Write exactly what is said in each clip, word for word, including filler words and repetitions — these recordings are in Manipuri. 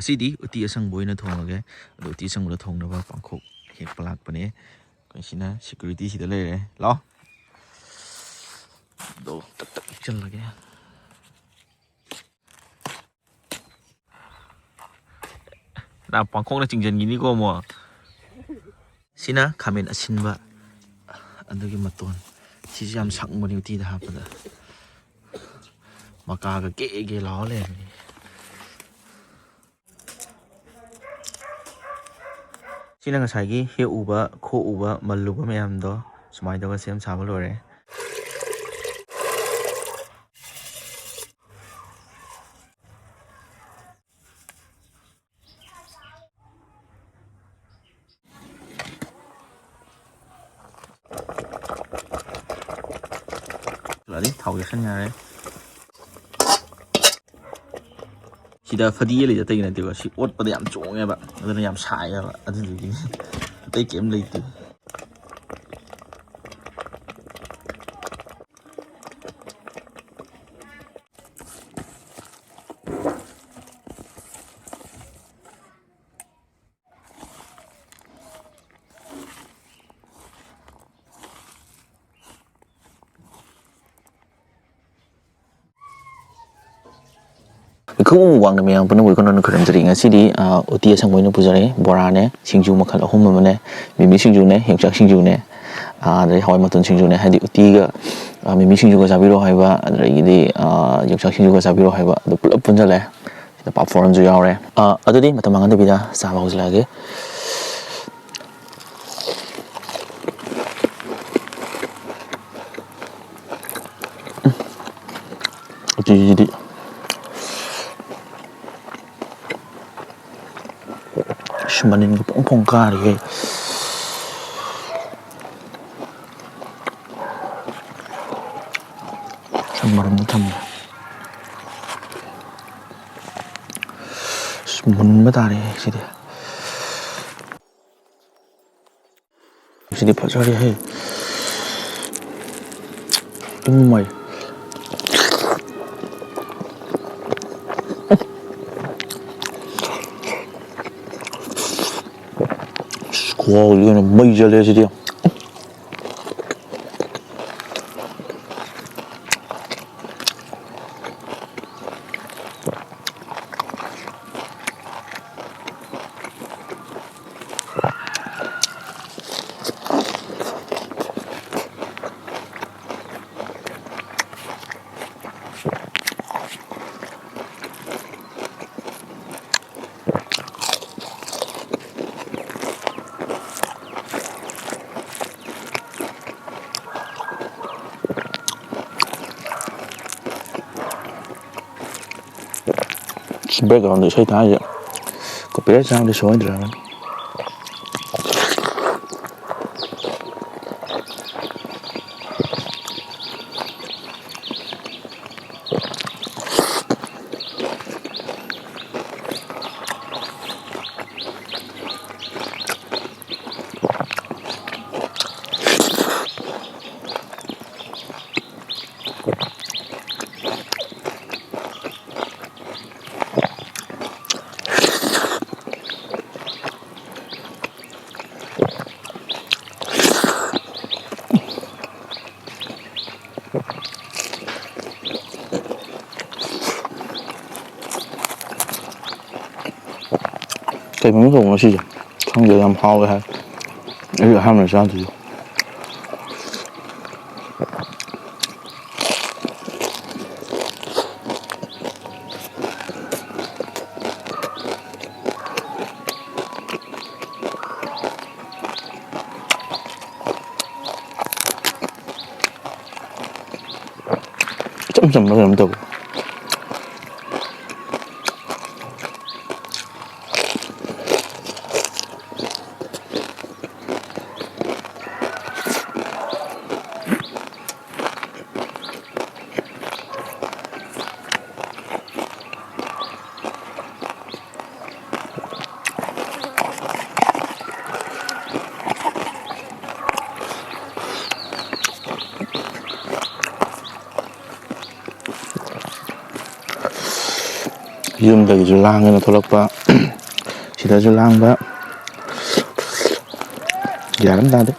ꯁꯤꯗꯤ ꯎꯇꯤ ꯑꯁꯪꯕ ꯑꯣꯏꯅ ꯊꯣꯡꯉꯒꯦ꯫ ꯑꯗꯣ ꯎꯇꯤ ꯑꯁꯪꯕꯗ ꯊꯣꯡꯅꯕ ꯄꯥꯡꯈꯣꯛ ꯍꯦꯛꯄ ꯂꯥꯛꯄꯅꯦ꯫ ꯑꯩꯈꯣꯏ ꯁꯤꯅ security ꯁꯤꯗ ꯂꯩꯔꯦ꯫ ꯂꯥꯛꯑꯣ꯫ ꯑꯗꯣ ꯇꯛ ꯇꯛ ꯍꯦꯛꯆꯜꯂꯒꯦ꯫ ꯅꯥ ꯄꯥꯡꯈꯣꯛꯅ ꯆꯤꯡꯁꯤꯟꯈꯤꯅꯤꯀꯣ ꯑꯃꯨꯛ꯫ ꯁꯤꯅ ꯈꯥꯃꯦꯟ ꯑꯁꯤꯟꯕ, ꯑꯗꯨꯒꯤ ꯃꯇꯣꯟ꯫ ꯁꯤꯁꯨ ꯌꯥꯝ ꯁꯪꯕꯅꯤ ꯎꯇꯤꯗ ꯍꯥꯞꯄꯗ꯫ ꯃꯀꯥꯒ ꯒꯦ ꯒꯦ ꯂꯥꯎꯔ ꯂꯩꯔꯝꯃꯤ꯫ ꯁꯤꯅ ꯉꯁꯥꯏꯒꯤ ꯍꯦꯛꯎꯕ, ꯈꯣꯛꯎꯕ, ꯃꯜꯂꯨꯕ ꯃꯌꯥꯝꯗꯣ ꯁꯨꯃꯥꯏꯅ ꯇꯧꯔꯒ ꯁꯦꯝ ꯁꯥꯕ ꯂꯣꯏꯔꯦ꯫ ꯂꯥꯛꯑꯅꯤ, ꯊꯥꯎ ꯌꯥꯏꯁꯟ ꯌꯥꯔꯦ꯫ ꯁꯤꯗ ꯐꯗꯤ ꯌꯦꯜꯂꯤꯁꯦ ꯑꯇꯩꯒꯤ ꯅꯠꯇꯦꯕ, ꯁꯤ ꯑꯣꯠꯄꯗ ꯌꯥꯝ ꯆꯣꯡꯉꯦꯕ, ꯑꯗꯨꯅ ꯌꯥꯝ ꯁꯥꯏꯌꯦꯕ, ꯑꯗꯨꯗꯨꯒꯤꯅꯤ, ꯑꯇꯩ ꯀꯩꯝ ꯂꯩꯇꯦ꯫ ꯏꯈꯨ ꯋꯥꯡꯅ ꯃꯌꯥꯝ ꯄꯨꯝꯅꯃꯛ ꯏꯈꯨ ꯅꯧꯅ ꯈꯨꯔꯨꯝꯖꯔꯤ꯫ ꯉꯁꯤꯗꯤ, ꯑ, ꯎꯇꯤ ꯑꯁꯪꯕ ꯑꯣꯏꯅ ꯄꯨꯖꯔꯛꯑꯦ꯫ ꯕꯣꯔꯥꯅꯦ, ꯁꯤꯡꯖꯨ ꯃꯈꯜ ꯑꯍꯨꯝ ꯑꯃꯅꯦ, ꯃꯤꯃꯤ ꯁꯤꯡꯖꯨꯅꯦ, ꯌꯣꯡꯆꯥꯛ ꯁꯤꯡꯖꯨꯅꯦ, ꯑ, ꯑꯗꯩ ꯍꯋꯥꯏ ꯃꯇꯣꯟ ꯁꯤꯡꯖꯨꯅꯦ꯫ ꯍꯥꯏꯗꯤ ꯎꯇꯤꯒ, ꯑ, ꯃꯤꯃꯤ ꯁꯤꯡꯖꯨꯒ ꯆꯥꯕꯤꯔꯣ ꯍꯥꯏꯕ, ꯑꯗꯨꯗꯒꯤꯗꯤ, ꯑ, ꯌꯣꯡꯆꯥꯛ ꯁꯤꯡꯖꯨꯒ ꯆꯥꯕꯤꯔꯣ ꯍꯥꯏꯕ, ꯑꯗꯨ ꯄꯨꯂꯞ ꯄꯨꯟꯁꯤꯜꯂꯦ꯫ ꯁꯤꯗ ꯄꯥꯐꯣꯔ ꯑꯃꯁꯨ ꯌꯥꯎꯔꯦ꯫ ꯑ, ꯑꯗꯨꯗꯤ ꯃꯇꯝ ꯃꯥꯡꯍꯟꯗꯕꯤꯗ ꯆꯥꯕ ꯍꯧꯖꯤꯜꯂꯛꯑꯒꯦ꯫ ꯎꯇꯤꯁꯤꯗꯤ ꯑꯁ, ꯃꯅꯤꯟꯒ ꯐꯣꯡ ꯐꯣꯡ ꯀꯥꯔꯤꯍꯦ꯫ ꯁꯨꯝ ꯃꯔꯨꯝꯗ ꯊꯝꯃꯦ꯫ ꯑꯁ, ꯃꯨꯟꯕ ꯇꯥꯔꯦꯍꯦ ꯁꯤꯗꯤ꯫ ꯁꯤꯗꯤ ꯐꯖꯔꯦꯍꯦ꯫ ꯏꯃꯥꯏ꯫ ꯋꯥꯎꯗꯤ ꯀꯩꯅꯣ, ꯃꯩ ꯆꯠꯂꯦ ꯁꯤꯗꯤ꯫ Background ꯏꯁꯩ ꯊꯥꯔꯤꯁꯦ copyright ꯆꯥꯕꯗꯤ ꯁꯣꯏꯗ꯭ꯔꯕꯅꯤ꯫ ꯀꯩ ꯃꯃꯤꯡ ꯀꯧꯕꯅꯣ ꯁꯤꯁꯦ? ꯈꯪꯗꯦ, ꯌꯥꯝ ꯍꯥꯎꯋꯦ ꯍꯥꯏ꯫ ꯑꯩ ꯑꯍꯥꯟꯕꯅꯦ ꯆꯥꯗꯣꯏꯁꯦ꯫ ꯏꯆꯝ ꯆꯝꯕ ꯀꯩꯅꯣꯝ ꯇꯧꯋꯤ꯫ ꯌꯨꯝꯗꯒꯤꯁꯨ ꯂꯥꯡꯉꯦꯅ ꯊꯣꯛꯂꯛꯄ, ꯁꯤꯗꯁꯨ ꯂꯥꯡꯕ꯫ ꯒ꯭ꯌꯥꯟ ꯑꯃ ꯇꯥꯗꯦ꯫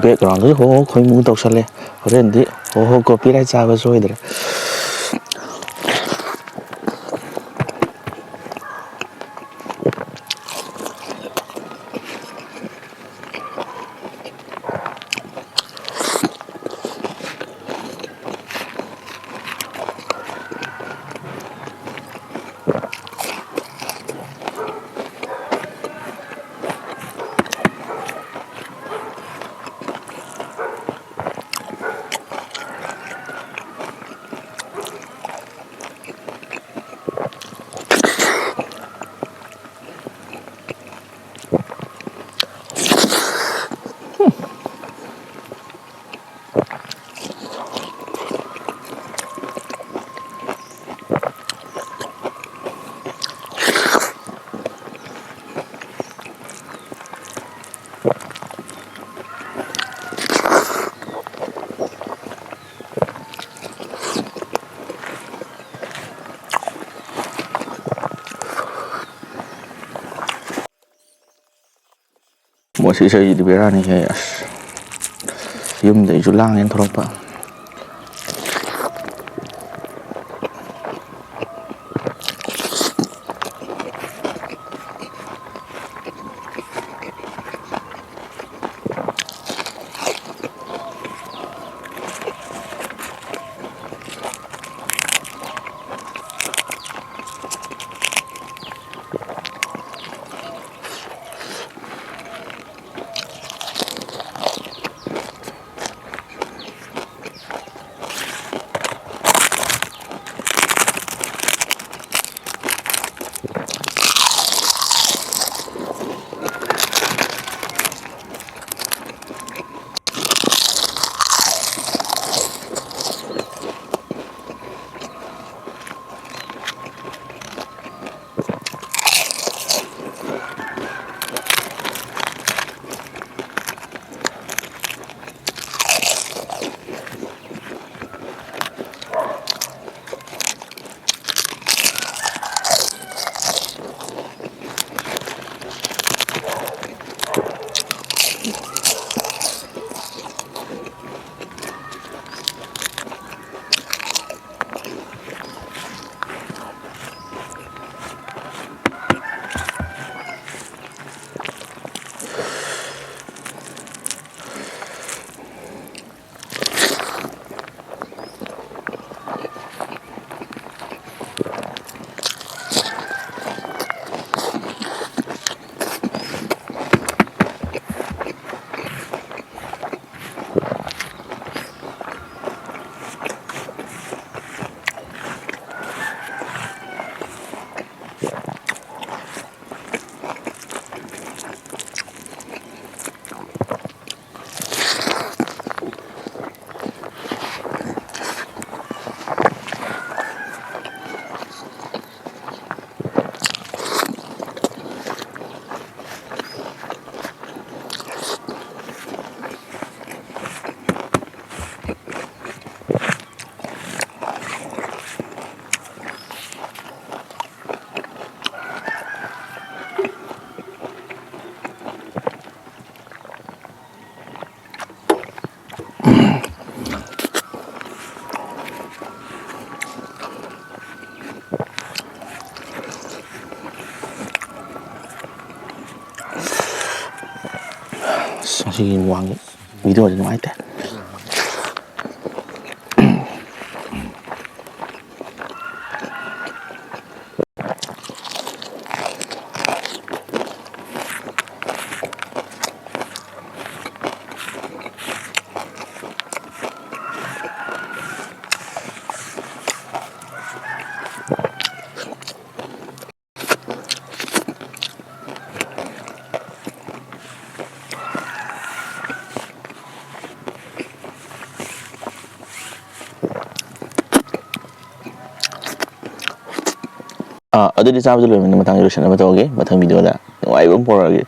Background ꯗꯨꯁꯨ ꯍꯣ ꯍꯣ ꯈꯣꯏꯃꯨ ꯇꯧꯁꯜꯂꯦ꯫ ꯍꯣꯔꯦꯟꯗꯤ ꯍꯣ ꯍꯣ copyright ꯆꯥꯕ ꯁꯣꯏꯗ꯭ꯔꯦ꯫ ꯃꯣꯠꯁꯤ ꯏꯁꯩꯁꯤꯗꯤ ꯕꯦꯔꯥꯅꯤꯍꯦ꯫ ꯑꯁ, ꯌꯨꯝꯗꯩꯁꯨ ꯂꯥꯡꯉꯦꯅ ꯊꯣꯛꯂꯛꯄ꯫ ꯁꯤꯒꯤ ꯃꯃꯥꯡꯒꯤ ꯚꯤꯗꯤꯑꯣꯁꯤ ꯅꯨꯡꯉꯥꯏꯇꯦ꯫ ꯑꯥ, ꯑꯗꯨꯗꯤ ꯆꯥꯕꯗ ꯂꯣꯏꯕꯅꯤꯅ ꯃꯊꯪꯒꯤ ꯂꯣꯏꯁꯤꯟꯅꯕ ꯇꯧꯔꯒꯦ꯫ ꯃꯊꯪ ꯚꯤꯗꯤꯑꯣꯗ ꯅꯨꯡꯉꯥꯏꯕ ꯑꯃ ꯄꯨꯔꯛꯑꯒꯦ꯫